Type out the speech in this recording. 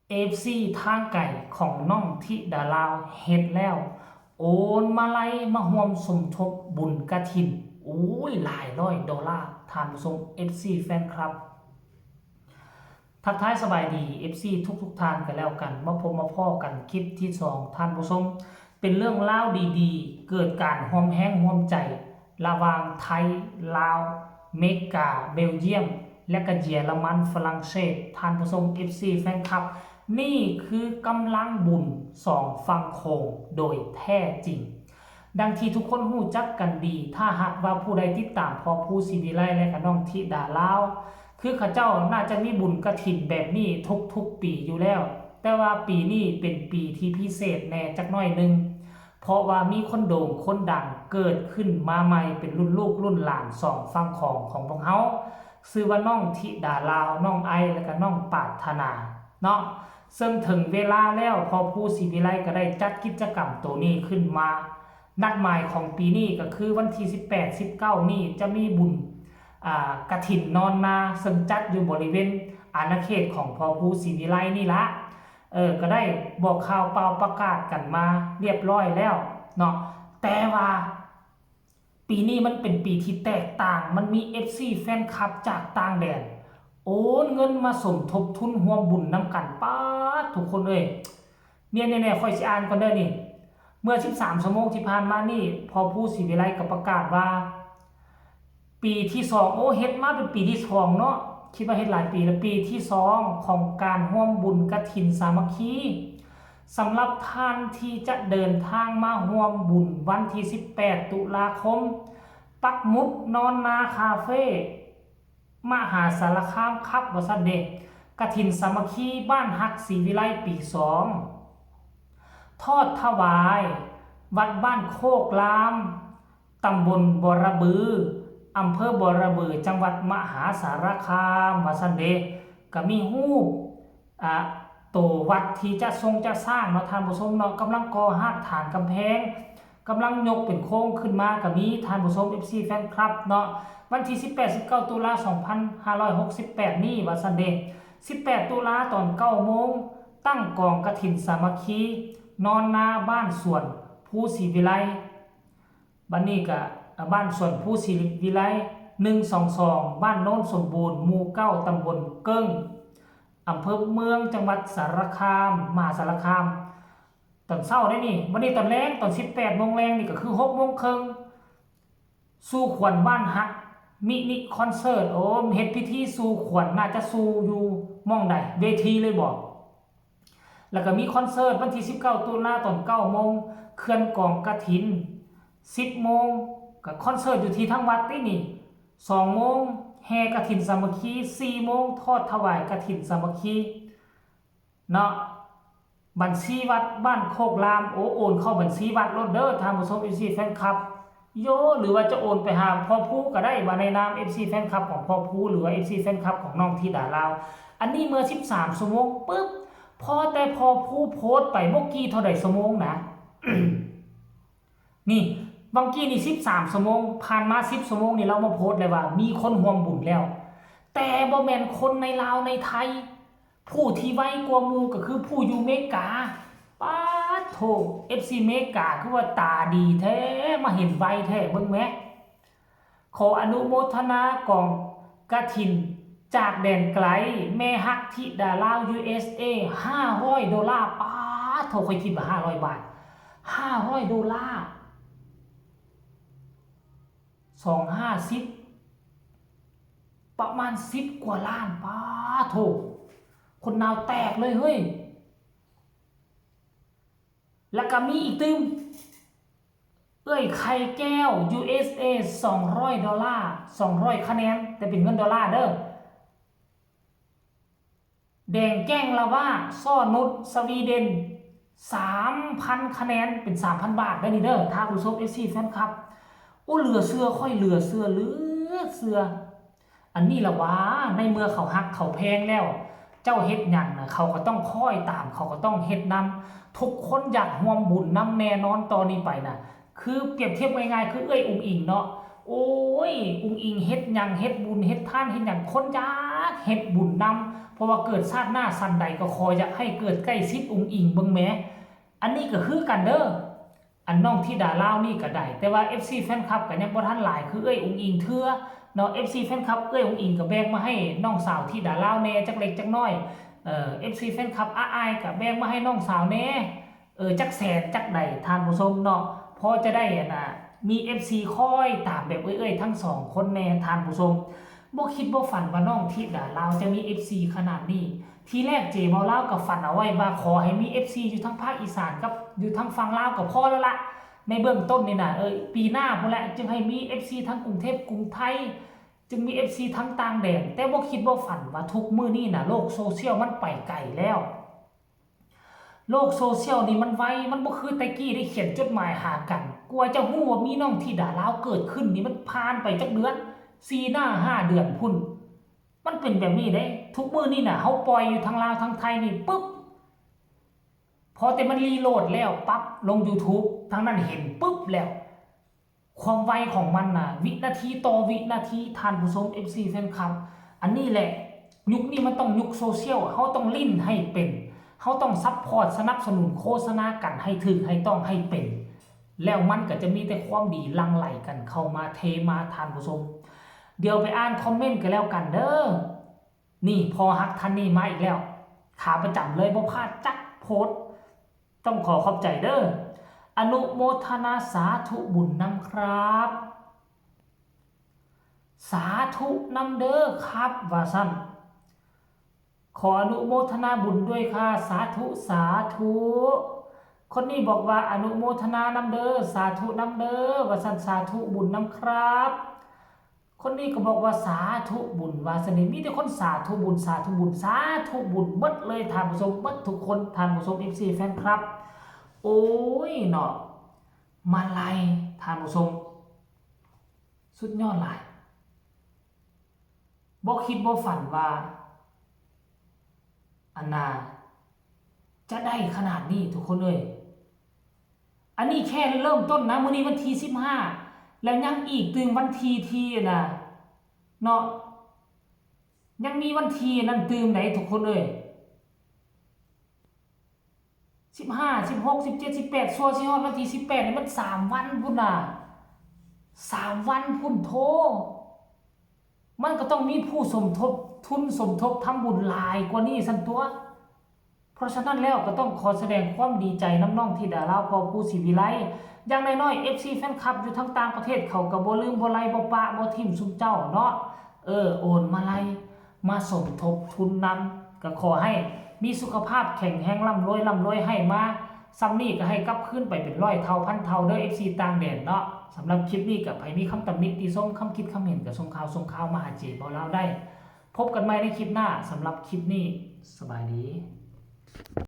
ເອັຟຊີທາງໄກຂອງນ້ອງທິດາລາວເຮັດແລ້ວ ໂອນມາໄລມາຮ່ວມສົມທົບບຸນກະຖິນ ໂອ້ຍ ຫຼາຍຮ້ອຍໂດລາ ທ່ານຜູ້ຊົມ ເອັຟຊີແຟນຄລັບ. ທັກທາຍສະບາຍດີ ເອັຟຊີທຸກໆທ່ານກັນແລ້ວກັນ ມາພົບມາພໍ້ກັນຄລິບທີສອງ ທ່ານຜູ້ຊົມ ເປັນເລື່ອງລາວດີໆ ເກີດການຮ່ວມແຮງຮ່ວມໃຈ ລະຫວ່າງໄທ, ລາວ, ເມກາ, ເບລຢ້ຽມ ແລະກະເຢຍລະມັນ, ຝຣັ່ງເສດ ທ່ານຜູ້ຊົມ ເອັຟຊີແຟນຄລັບ ນີ້ຄືກຳລັງບຸນສອງຝັ່ງໂຂງໂດຍແທ້ຈິງ. ດັ່ງທີ່ທຸກຄົນຮູ້ຈັກກັນດີ ຖ້າຫາກວ່າຜູ້ໃດຕິດຕາມພໍ່ພູ ສີວິໄລ ແລະກະນ້ອງທິດາລາວ ຄືເຂົາເຈົ້າໜ້າຈະມີບຸນກະຖິນແບບນີ້ທຸກໆປີຢູ່ແລ້ວ, ແຕ່ວ່າປີນີ້ເປັນປີທີ່ພິເສດແດ່ຈັກໜ້ອຍໜຶ່ງ ເພາະວ່າມີຄົນໂດ່ງຄົນດັງເກີດຂຶ້ນມາໃໝ່ເປັນລຸ້ນລູກລຸ້ນຫຼານສອງຝັ່ງຂອງຂອງພວກເຮົາ ຊື່ວ່ານ້ອງທິດາລາວ, ນ້ອງໄອ ແລະກະນ້ອງປາດຖະໜາເນາະ. ເຊິ່ງເຖິງເວລາແລ້ວ ພໍ່ພູ ສີວິໄລ ກະໄດ້ຈັດກິດຈະກຳໂຕນີ້ຂຶ້ນມາ. ນັດໝາຍຂອງປີນີ້ກະຄືວັນທີສິບແປດ ສິບເກົ້ານີ້ຈະມີບຸນ ອ່າ ກະຖິນນອນນາ ເຊິ່ງຈັດຢູ່ບໍລິເວນອານາເຂດຂອງພໍ່ພູ ສີວິໄລ ນີ້ລະ. ເອີ ກະໄດ້ບອກຂ່າວປ່າວປະກາດກັນມາລຽບຮ້ອຍແລ້ວເນາະ ແຕ່ວ່າປີນີ້ມັນເປັນປີທີ່ແຕກຕ່າງ ມັນມີເອັຟຊີແຟນຄລັບຈາກຕ່າງແດນ ໂອນເງິນມາສົມທົບທຶນຮ່ວມບຸນນຳກັນ ປາດ ທຸກຄົນເອີຍ ແນ່ໆໆ ຂ້ອຍຊິອ່ານກ່ອນເດີນີ້. ເມື່ອສິບສາມຊົ່ວໂມງທີ່ຜ່ານມານີ້ ພໍ່ພູ ສີວິໄລ ກະປະກາດວ່າ ປີທີສອງ ໂອ້ ເຮັດມາເປັນປີທີສອງເນາະ ຄິດວ່າເຮັດຫຼາຍປີແລ້ວ ປີທີສອງຂອງການຮ່ວມບຸນກະຖິນສາມັກຄີ ສຳລັບທ່ານທີ່ຈະເດີນທາງມາຮ່ວມບຸນວັນທີສິບແປດ ຕຸລາຄົມ ປັກໝຸດນອນນາຄາເຟ ມະຫາສາລະຄາມຄັບ ວ່າຊັ້ນເດ ກະຖິນສາມັກຄີບ້ານຮັກສີວິໄລປີສອງ ທອດຖວາຍວັດບ້ານໂຄກລາມ ຕຳບົນບໍລະບື ອຳເພີບໍລະບື ຈັງຫວັດມະຫາສາລະຄາມ ວ່າຊັ້ນເດ. ກະມີຮູບ ອາ ໂຕວັດທີ່ຈະຊົງຈະສ້າງເນາະ ທ່ານຜູ້ຊົມເນາະ ກຳລັງກໍ່ຮາກຖານກຳແພງ ກຳລັງຍົກເປັນໂຄງຂຶ້ນມາກະມີ ທ່ານຜູ້ຊົມ ເອັຟຊີແຟນຄລັບເນາະ. ວັນທີສິບແປດ ສິບເກົ້າ ຕຸລາ ສອງພັນຫ້າຮ້ອຍຫົກສິບແປດນີ້ ວ່າຊັ້ນເດ ສິບແປດ ຕຸລາ ຕອນເກົ້າໂມງ ຕັ້ງກອງກະຖິນສາມັກຄີ ນອນນາບ້ານສວນພູສີວິໄລ ບັດນີ້ກະ ອາ ບ້ານສວນພູສີວິໄລ ໜຶ່ງສອງສອງ ບ້ານໂນນສົມບູນ ໝູ່ເກົ້າ ຕຳບົນເກິ່ງ ອຳເພີເມືອງ ຈັງຫວັດສາລະຄາມ ມະຫາສາລະຄາມ ຕອນເຊົ້າເດ້ນີ້. ບັດນີ້ຕອນແລງ ຕອນສິບແປດໂມງແລງນີ້ກະຄືຫົກໂມງເຄິ່ງ ສູ່ຂວັນບ້ານຮັກ ມິນິຄອນເສີດ ໂອ້ ເຮັດພິທີສູ່ຂວັນ ໜ້າຈະສູ່ຢູ່ໝ່ອງໃດ ເວທີເລີຍບໍ? ແລ້ວກະມີຄອນເສີດວັນທີສິບເກົ້າ ຕຸລາ ຕອນເກົ້າໂມງ ເຄື່ອນກອງກະຖິນ ສິບໂມງ ກະຄອນເສີດຢູ່ທີ່ທາງວັດຕິນີ້ ສອງໂມງ ແຫ່ກະຖິນສາມັກຄີ ສີ່ໂມງ ທອດຖວາຍກະຖິນສາມັກຄີເນາະ. ບັນຊີວັດບ້ານໂຄກລາມ ໂອ ໂອນເຂົ້າບັນຊີວັດໂລດເດີ ທ່ານຜູ້ຊົມ ເອັຟຊີແຟນຄລັບ ໂຍ ຫຼືວ່າຈະໂອນໄປຫາພໍ່ພູກະໄດ້ ວ່າໃນນາມເອັຟຊີແຟນຄລັບຂອງພໍ່ພູ ຫຼືວ່າເອັຟຊີແຟນຄລັບຂອງນ້ອງທິດາລາວ. ອັນນີ້ເມື່ອສິບສາມຊົ່ວໂມງປຶບ ພໍແຕ່ພໍ່ພູໂພສໄປ ບໍ່ກີ້ເທົ່າໃດຊົ່ວໂມງນະ ນີ້ ຫວ່າງກີ້ນີ້ສິບສາມຊົ່ວໂມງ ຜ່ານມາສິບຊົ່ວໂມງນີ້ ລາວມາໂພສແລ້ວວ່າມີຄົນຮ່ວມບຸນແລ້ວ ແຕ່ບໍ່ແມ່ນຄົນໃນລາວໃນໄທ ຜູ້ທີ່ໄວກວ່າໝູ່ກະຄືຜູ້ຢູ່ເມກາ. ປາດໂທ້ ເອັຟຊີເມກາຄືວ່າຕາດີແທ້ ມາເຫັນໄວແທ້ ເບິ່ງແມ. ຂໍອະນຸໂມທະນາກອງກະຖິນຈາກແດນໄກ ແມ່ຮັກທິດາລາວ ຢູເອສເອ ຫ້າຮ້ອຍໂດລາ. ປາດໂທ້ ຂ້ອຍຄິດວ່າຫ້າຮ້ອຍບາດ ຫ້າຮ້ອຍໂດລາ ສອງຫ້າສິບ ປະມານສິບກວ່າລ້ານ. ປາດໂທ້ ຄົນລາວແຕກເລີຍເຮີ້ຍ. ແລ້ວກະມີອີກຕື່ມ ເອື້ອຍໄຂ່ແກ້ວ ຢູເອສເອ ສອງຮ້ອຍໂດລາ ສອງຮ້ອຍຄະແນນ ແຕ່ເປັນເງິນໂດລາເດີ. ແດງແກ້ງລາວາ ຊໍນຸດ ສະວີເດັນ ສາມພັນຄະແນນ ເປັນສາມພັນບາດເດີນີ້ເດີ ທ່ານຜູ້ຊົມ ເອັຟຊີແຟນຄລັບ. ໂອ້ ເຫຼືອເຊື່ອ ຂ້ອຍເຫຼືອເຊື່ອ ເຫຼືອເຊື່ອ. ອັນນີ້ລະຫວາ ໃນເມື່ອເຂົາຮັກເຂົາແພງແລ້ວ ເຈົ້າເຮັດຫຍັງນະ ເຂົາກະຕ້ອງຄ້ອຍຕາມ ເຂົາກະຕ້ອງເຮັດນຳ. ທຸກຄົນຢາກຮ່ວມບຸນນຳແນ່ນອນ ຕໍ່ນີ້ໄປນະ ຄືປຽບທຽບງ່າຍໆ ຄືເອື້ອຍອຸ້ງອິງເນາະ. ໂອ້ຍ ອຸ້ງອິງເຮັດຫຍັງ ເຮັດບຸນເຮັດທານເຮັດຫຍັງ ຄົນຢາກເຮັດບຸນນຳ ເພາະວ່າເກີດຊາດໜ້າຊັ້ນໃດກໍຂໍຢາກໃຫ້ເກີດໃກ້ຊິດອຸ້ງອິງເບິ່ງແມ. ອັນນີ້ກໍຄືກັນເດີ ອັນນ້ອງທິດາລາວນີ້ກໍໄດ້ ແຕ່ວ່າເອັຟຊີແຟນຄລັບກໍຍັງບໍ່ທັນຫຼາຍຄືເອື້ອຍອຸ້ງອິງເທື່ອເນາະ. ເອັຟຊີແຟນຄລັບເອື້ອຍອຸ້ງອິງກໍແບ່ງມາໃຫ້ນ້ອງສາວທິດາລາວແດ່ຈັກເລັກຈັກນ້ອຍ ເອີ ເອັຟຊີແຟນຄລັບອ້າຍກໍແບ່ງມາໃຫ້ນ້ອງສາວແດ່ ເອີ ຈັກແສນຈັກໃດທ່ານຜູ້ຊົມເນາະ ພໍຈະໄດ້ອັນນ່າ ມີເອັຟຊີຄອຍຕາມແບບເອື້ອຍໆທັງສອງຄົນແດ່ທ່ານຜູ້ຊົມ. ບໍ່ຄິດບໍ່ຝັນວ່ານ້ອງທິດາລາວຈະມີເອັຟຊີຂະໜາດນີ້. ທີແລກເຈເບົາລາວກໍຝັນເອົາໄວ້ວ່າຂໍໃຫ້ມີເອັຟຊີຢູ່ທາງພາກອີສານກັບຢູ່ທາງຝັ່ງລາວກໍພໍແລ້ວລະ ໃນເບື້ອງຕົ້ນນີ້ນະ ເອີ ປີໜ້າພຸ້ນແຫຼະຈຶ່ງໃຫ້ມີເອັຟຊີທາງກຸງເທບກຸງໄທ ຈຶ່ງມີເອັຟຊີທາງຕ່າງແດນ. ແຕ່ບໍ່ຄິດບໍ່ຝັນວ່າທຸກມື້ນີ້ນະ ໂລກໂຊຊຽວມັນໄປໄກແລ້ວ. ໂລກໂຊຊຽວນີ້ມັນໄວ ມັນບໍ່ຄືແຕ່ກີ້ໄດ້ຂຽນຈົດໝາຍຫາກັນ ກວ່າຈະຮູ້ວ່າມີນ້ອງທິດາລາວເກີດຂຶ້ນນີ້ ມັນຜ່ານໄປຈັກເດືອນ ສີ່ໜ້າຫ້າເດືອນພຸ້ນ. ມັນເປັນແບບນີ້ເດ້ ທຸກມື້ນີ້ນະ ເຮົາປ່ອຍຢູ່ທາງລາວທາງໄທນີ້ປຶບ ພໍແຕ່ມັນຣີໂຫຼດແລ້ວປັບ ລົງຢູທູບ ທາງນັ້ນເຫັນປຶບແລ້ວ. ຄວາມໄວຂອງມັນນະ ວິນາທີຕໍ່ວິນາທີ ທ່ານຜູ້ຊົມ ເອັຟຊີແຟນຄລັບ ອັນນີ້ແຫຼະ ຍຸກນີ້ມັນຕ້ອງຍຸກໂຊຊຽວ ເຮົາຕ້ອງຫຼິ້ນໃຫ້ເປັນ ເຮົາຕ້ອງຊັບພອດສະໜັບສະໜູນໂຄສະນາກັນໃຫ້ຖືກໃຫ້ຕ້ອງໃຫ້ເປັນ ແລ້ວມັນກໍຈະມີແຕ່ຄວາມດີຫຼັ່ງໄຫຼກັນເຂົ້າມາເທມາ ທ່ານຜູ້ຊົມ. ດຽວໄປອ່ານຄອມເມັນກໍແລ້ວກັນເດີ. ນີ້ ພໍຮັກທ່ານນີ້ມາອີກແລ້ວ ຂາປະຈຳເລີຍ ບໍ່ພາດຈັກໂພສ ຕ້ອງຂໍຂອບໃຈເດີ ອະນຸໂມທະນາສາທຸບຸນນຳຄັບ ສາທຸນຳເດີຄັບ ວ່າຊັ້ນ ຂໍອະນຸໂມທະນາບຸນດ້ວຍຄ່າ ສາທຸ ສາທຸ. ຄົນນີ້ບອກວ່າ ອະນຸໂມທະນານຳເດີ ສາທຸນຳເດີ ວ່າຊັ້ນ ສາທຸບຸນນຳຄັບ. ຄົນນີ້ກໍບອກວ່າ ສາທຸບຸນ ວ່າຊັ້ນເດ ມີແຕ່ຄົນສາທຸບຸນ ສາທຸບຸນ ສາທຸບຸນເບິດເລີຍທ່ານຜູ້ຊົມ ເບິດທຸກຄົນທ່ານຜູ້ຊົມ ເອັຟຊີແຟນຄລັບ. ໂອ້ຍເນາະ ມາໄລທ່ານຜູ້ຊົມ ສຸດຍອດຫຼາຍ ບໍ່ຄິດບໍ່ຝັນວ່າ ອັນນ່າ ຈະໄດ້ຂະໜາດນີ້ທຸກຄົນເອີຍ. ອັນນີ້ແຄ່ເລີ່ມຕົ້ນນະ ມື້ນີ້ວັນທີສິບຫ້າ ແລ້ວຍັງອີກຕື່ມວັນທີທີ່ອັນນ່າເນາະ ຍັງມີວັນທີນັ້ນຕື່ມໃດ໋ທຸກຄົນເອີຍ ສິບຫ້າ ສິບຫົກ ສິບເຈັດ ສິບແປດ ຊົ່ວຊິຮອດວັນທີສິບແປດນີ້ ມັນສາມວັນພຸ້ນນະ ສາມວັນພຸ້ນໂທ ມັນກໍຕ້ອງມີຜູ້ສົມທົບທຶນສົມທົບທຳບຸນຫຼາຍກວ່ານີ້ຊັ້ນຕົວະ. ເພາະສະນັ້ນແລ້ວກໍຕ້ອງຂໍສະແດງຄວາມດີໃຈນຳນ້ອງທິດາລາວ ພໍ່ພູສີວິໄລ ຢ່າງໜ້ອຍໆ ເອັຟຊີແຟນຄລັບຢູ່ທາງຕ່າງປະເທດ ເຂົາກໍບໍ່ລືມບໍ່ໄລບໍ່ປະບໍ່ຖິ້ມຊຸມເຈົ້າເນາະ ເອີ ໂອນມາໄລມາສົມທົບທຶນນຳ ກໍຂໍໃຫ້ມີສຸຂະພາບແຂງແຮງ ລ່ຳລວຍ ລ່ຳລວຍ ໃຫ້ມາສ່ຳນີ້ກໍໃຫ້ກັບຄືນໄປເປັນຮ້ອຍເທົ່າພັນເທົ່າເດີ ເອັຟຊີຕ່າງແດນເນາະ. ສຳລັບຄລິບນີ້ກໍໃຜມີຄຳຕຳນິຕິຊົມ ຄຳຄິດຄຳເຫັນ ກໍສົ່ງຂ່າວສົ່ງຂ່າວມາຫາເຈເບົາລາວໄດ້. ພົບກັນໃໝ່ໃນຄລິບໜ້າ ສຳລັບຄລິບນີ້ ສະບາຍດີ.